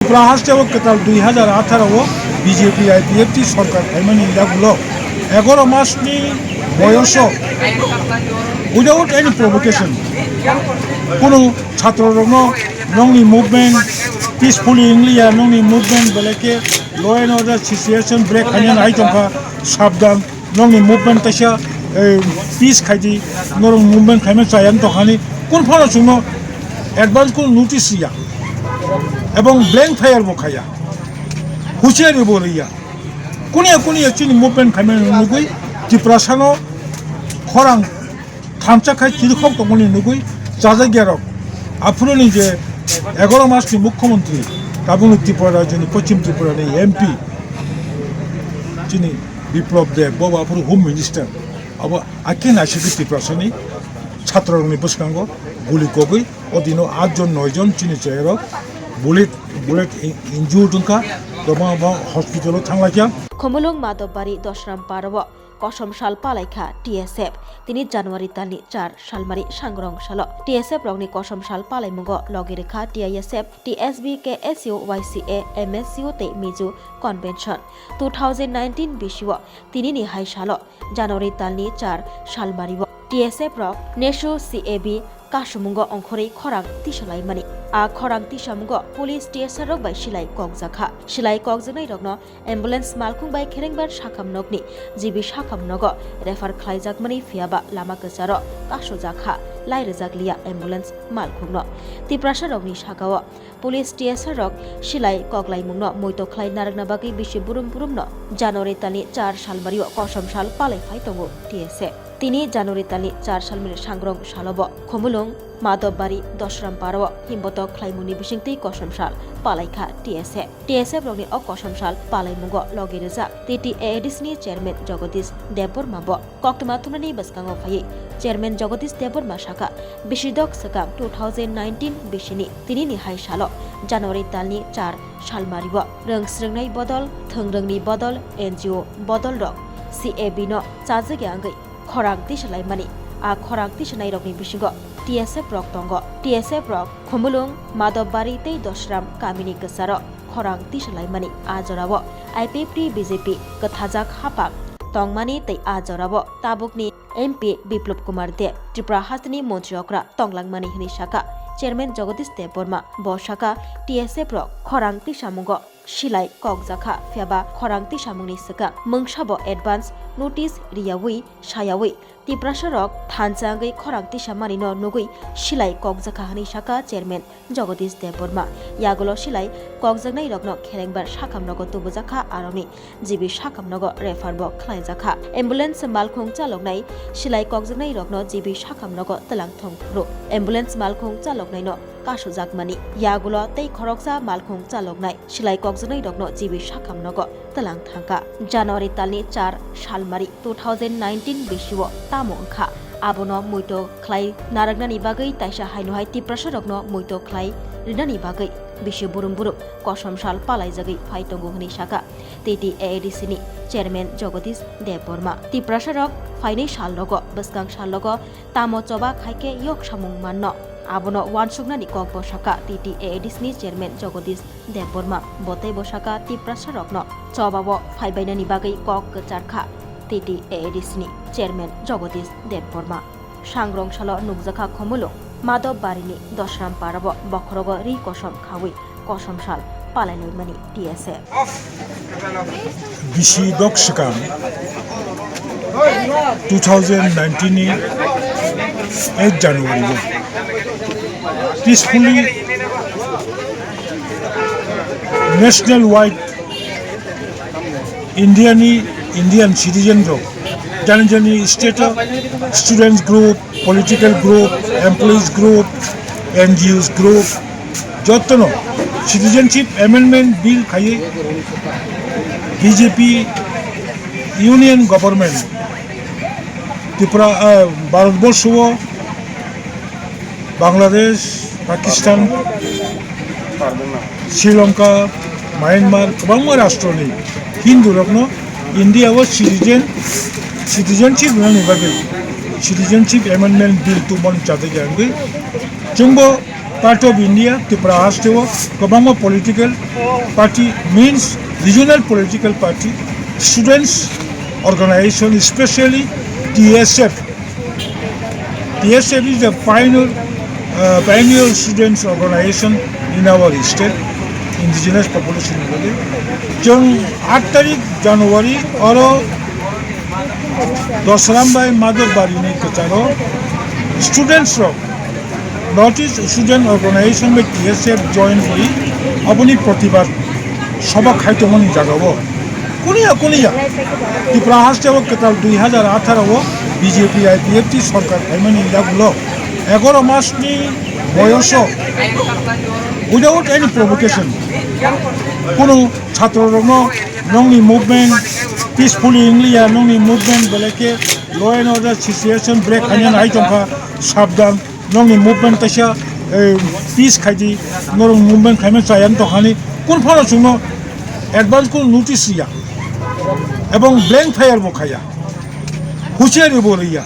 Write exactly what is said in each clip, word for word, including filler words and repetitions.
Tripura haste o kwtal dui hazar atharo o B J P I P F T sorkar phaimani yagulo egaroh masni boyoso without any provocation kunu chhatro rokno nongni movement peacefully wngliya, nongni movement belai khe law and order situation break khainani hai tongkha, sabdan. Nokni movement kaisa, eh, peace khaidi, norok movement khaima chayang tongkhani, kun phano chwngno advance kun notice riya, ebong blank fire bo khaya, husiari bo riya, kunia kunia chini movement khaima nugui Tiprasano khorang thansa khai chirikhok tongmani nugui chajakya rok. Aphuruni je egaroh masni mukhyamantri, tabukni Tripura rajyoni, Poschim Tripurani M P, chini Biplab Deb, bo aphuru Home Minister, abo akin naisiki Tiprasani chhatrorokni bwskango guli kogwi o dino atjon noijon chini chayarok bullet, bullet in-, injured wngkha, kwbangma hospital-o thanglaikha. Khumulwng Madhobari Dosram Parao kosom sal palaikha T S F. Tini January talni char salmari sangrong salo T S F rokni kosom sal palaimungo logi rwkha T I S F, T S B, K S U, Y C A, M S U tei Mizo Convention. Two thousand nineteen bisio tinini hai salo January talni char salmario T S F rok nesu C A B kasumungo ongkhorwi khorang tisalaimani. A khorang tisamungo police T S R rok bai silai kokjakha. Silai kokjaknai rokno ambulance malkhung bai Kherengbar sakham nokni G B sakham nogo refer khlaijakmani, phiyaba lama kwcharo kasujakha, lai rwjakliya ambulance malkhungno. Tiprasa rokni sakao police T S R rok silai koklaimungno muitok khlai narwkna bagwi bisi burum burumno January talni char salmario kosom sal palai phai tongo T S F. Tini January talni char salmani sangrong salobo Khumulwng, Madhobari, Dosram Parao himbotok khlaimungni bisingtwi kosom sal palaikha T S F. T S F rokni o kosom sal palaimungo logi rijak T T A A D C ni chairman Jagadish Debbarma bo. Koktwma thumnani bwskango phaiwi chairman Jagadish Debbarma sakha, bisidok swkang two thousand nineteen bisini tinini hai salo January talni char salmario rwng srwngnai bodol, thwng rwngni bodol, N G O bodol rok, C A B no chajagya wngwi khorang tisalaimani. A khorang tisanairokni bisingo T S F rok tongo. T S F rok Khumulwng, Madhobari tei Dosram kamini kwcharo khorang tisalaimani. A jorao I P F T B J P kwthajak haphang tongmani tei a jorao tabukni M P Biplab Kumar Deb, Tripura hasteni montri okra tonglangmani hwnwi sakha chairman Jagadish Debbarma. Bo sakha, T S F rok khorang tisamungo silai kokjakha, phiyaba khorang tisamungni swkang mungsabo advance notice riyawi sayawi Tiprasa rok thansa wngwi khorang tisamanino nugwi silai kokjakha hwnwi sakha chairman Jagadish Debbarma. Yagulo silai kokjaknai rokno Kherengbar sakham nogo tubujakha, aroni G B sakham nogo refer bo khlaijakha. Ambulance malkhung chaloknai silai kokjaknai rokno G B sakham nogo twlang thong phuru. Ambulance malkhung chaloknaino kasujakmani yagulo tei khoroksa malkhung chaloknai silai kokjaknai rokno G B sakham nogo twlang thangkha. January talni char salmari two thousand nineteen bisio tamo wngkha, abono muitok khlai narwknani bagwi taisa haino hai Tiprasa rokno muitok khlai rinani bagwi bisi burum burum kosom sal palaijagwi phai tongo hwnwi sakha T T A A D C ni chairman Jagadish Debbarma. Tiprasa rok phainai sal rogo, bwskang sal rogo tamo choba khai khe yok samung manno, abono uansuknani kok bo sakha T T A A D C ni chairman Jagadish Debbarma. Bo tei bo sakha Tiprasa rokno choba o phaibainani bagwi kok kwchar kha T T A A D C ni chairman Jagadish Debbarma. Sangrong salo nukjakha Khumulwng Madhobari ni Dosram Parao bokhorogo ri kosom khawi kosom sal palailaimani T S F. Bisi dok swkang two thousand nineteen ni eight January o peacefully national wide India ni Indian citizen rok jani jani state o students group, political group, employees group, N G Os group, jottono citizenship amendment bill khaiwi B J P union government Tripura, ah, Bharat borso o Bangladesh, Pakistan, Sri Lanka, Myanmar, kwbangma rashtroni Hindu rokno India o citizen, citizenship rwnani bagwi citizenship amendment bill tubumani chajakya wngwi chwngbo Part of India, Tripura haste o kwbangma political party, means regional political party, students organization, especially T S F. T S F is the pioneer, uh, pioneer students organization in our state, indigenous population ni bagwi. Chwng aat tarik January oro Dosram bai Madhobari ni kwcharo students rok North East Student Organization bai T S F join kori aboni protibad soba khai tongmani jaga o. Kuniya kuniya Tripura haste o kwtal dui hazar atharo o B J P I P F T sorkar khaimani yagulo egaro mas ni boyoso without any provocation kunu chhatro rokno nongni movement peacefully wngliya, nongni movement belai khe law and order situation break khainani hai tongkha, sabdan. Nongni movement kaisa, eh, peace khaidi, norok movement khaima chayani tongkhani, kun phano chwngno advance kun notice riya, ebong blank fire bo khaya, husiari bo riya.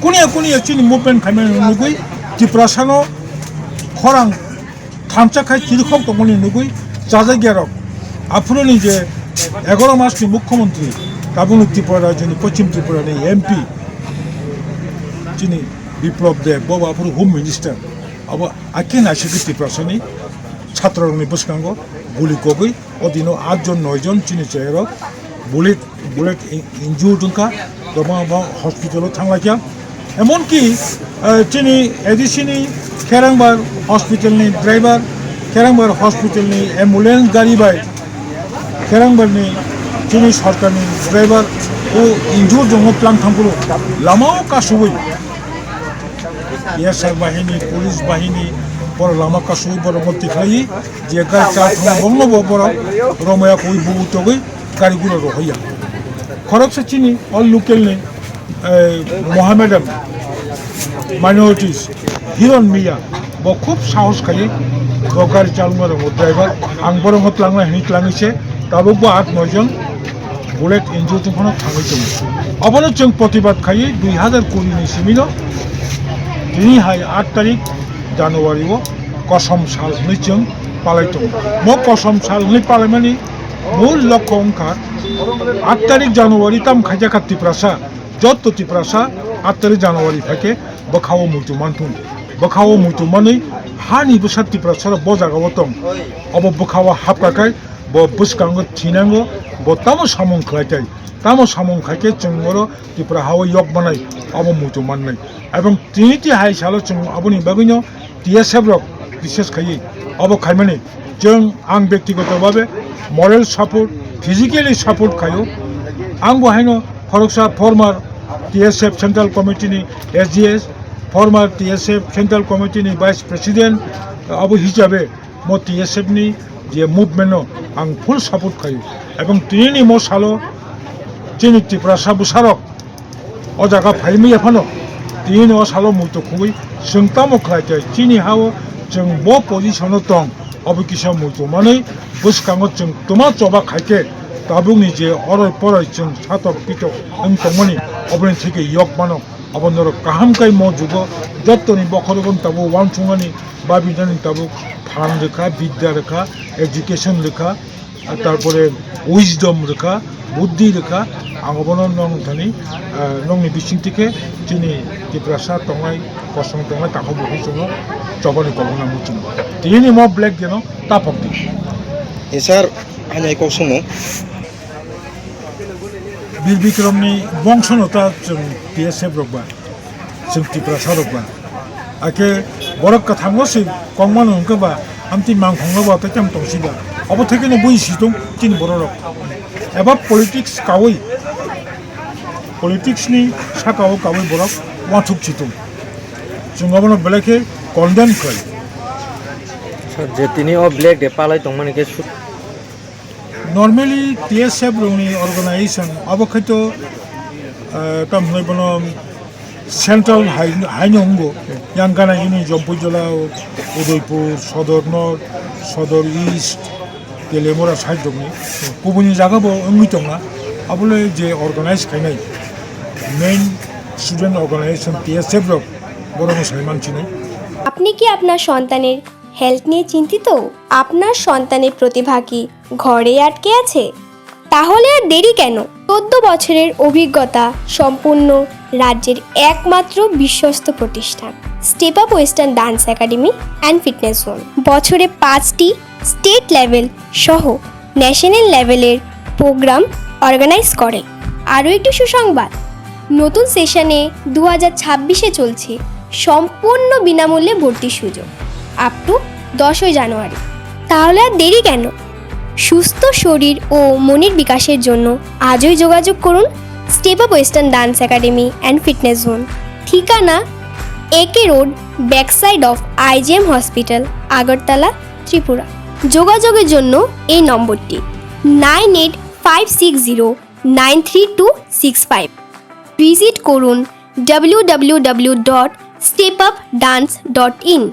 Kuniya kuniya chini movement khaima nugwi Tiprasano khorang thansa khai chirikhok tongmani nugwi chajakya rok. Aphuruni je egaro mas ni mukhyamantri, tabukni Tripura rajyoni, Poschim Tripura ni M P, chini Biplab Deb, bo aphuru Home Minister, abo akin aisiki Tiprasani chhatrarokni bwskango guli kogwi o dino aat jon noi jon chini chayarok bullet, bullet in-, injured wngkha, kwbangma hospital o thanglaikha. Emonki, eh, chini A D C ni Kherangbar hospital ni driver, Kherangbar hospital ni ambulance gari bai Kherangbar ni chini sorkar ni driver o injured wngo tlang thangphuru lama o kasugwi S R bahini, police bahini borok lama kasugwi borok no tikhlai je gari chal thang bongno bo borok romaya koi bubu togwi gari gura rohorya. Khoroksa chini o local ni, eh, Mohammedan minorities Hiron Miya, bo khub sahos khai bo gari chalma rok driver ang borok no tlangnai hini tlangwi se tabuk bo aat noi jon bullet injured wng phano thangwi tongo. Obono chwng protibad khai dui hazar kuri ni simi no tini hai aat tarik January o kosom sal hwnwi chwng palai tongo. Mo kosom sal hwnwi palaimani mul lokho wngkha aat tarik January tam khaijak kha Tiprasa, jotto Tiprasa aat tarik January phaikhe bwkhao muitu manthung. Bwkhao muitu manwi hani bwsa Tiprasa rok bo jagao tong. Obo bwkhao hapkha khai bo bwskango thinango, bo tamo samung khlai tai. Tamo samung khaikhe chwng oro Tripura hao yok manai, obo muitu mannai. Ebong tini ti hai salo chwng aboni bagwino T S F rok bises khaiwi obo khaimani. Chwng ang byaktigoto bhabe moral support, physically support khaio. Ang bo haino khoroksa former T S F Central Committee ni S G S, former T S F Central Committee ni Vice President, abo hisabe mo T S F ni je movement no ang full support khaio. Ebong tini ni mo salo chini Tiprasa bwsarok o jaga phaimaya phano tini o salo muitu khugwi chwng tamo khlai khe chini hao chwng bo position o tong, obo kisa muitu manwi bwskango chwng twma choba khai khe tabukni je oroi poroi chwng satok pitok wng tongmani oboni theke yok mano. Abo norok kaham khai mo jugo jottoni bokhorogo tabuk uansukmani babinani tabuk phan rwkha, bidya rwkha, education rwkha, tarpore wisdom rwkha, buddhi rwkha, ang obono nong thani, ah, nongni bisingtwi khe chini Tiprasa tongnai, kosong tongnai, takhuk bukhuk chwngno chobani kokno muchungo. Tini mo black deno tapok di. Eh, sir, ani ai kok somo. Bir Bikromni bongsono ta chwng T S F rok ba. Chwng Tiprasa rok ba. Ake borok kwthango se kongmano hwnkhe ba, amtwi mangkhongno ba tei tamo tongsi ba. Obo thekeno bui si tong chini borok rok. Eba politics kawi, politics ni saka o kawi borok wathuk si tong. Chwng obono belai khe condemn khlai. Sir, je tini o black day palai tongmani khe su- Normally T S F rokni organization abo khaito, eh, tamo hwnwi bono central hai, haino wngo, yang gana hini Jampuijala, Udaipur, Sodor North, Sodor East, Telemura side rokni kubuni jaga bo wngwi tonga. Abole je organize khainai main student organization T S F rok, borokno sai mansinai. আপনি কি আপনার সন্তানের হেলথ নিয়ে চিন্তিত? আপনার সন্তানের প্রতিভা কি ঘরেই আটকে আছে? তাহলে আর দেরি কেন? চোদ্দ বছরের অভিজ্ঞতা সম্পূর্ণ রাজ্যের একমাত্র বিশ্বস্ত প্রতিষ্ঠান step up western dance academy and fitness zone. বছরে পাঁচটি স্টেট লেভেল সহ ন্যাশনাল লেভেলের প্রোগ্রাম অর্গানাইজ করে। আরও একটি সুসংবাদ, নতুন সেশনে দু হাজার ছাব্বিশে চলছে সম্পূর্ণ বিনামূল্যে ভর্তির সুযোগ, আপ টু দশই জানুয়ারি। তাহলে আর দেরি কেন? সুস্থ শরীর ও মনের বিকাশের জন্য আজই যোগাযোগ করুন step up western dance academy and fitness zone. ঠিকানা: A K road, back side of IGM hospital, Agartala, Tripura. যোগাযোগের জন্য এই নম্বরটি: nine eight five six zero nine three two six five. Visit করুন W W W dot step up dance dot in.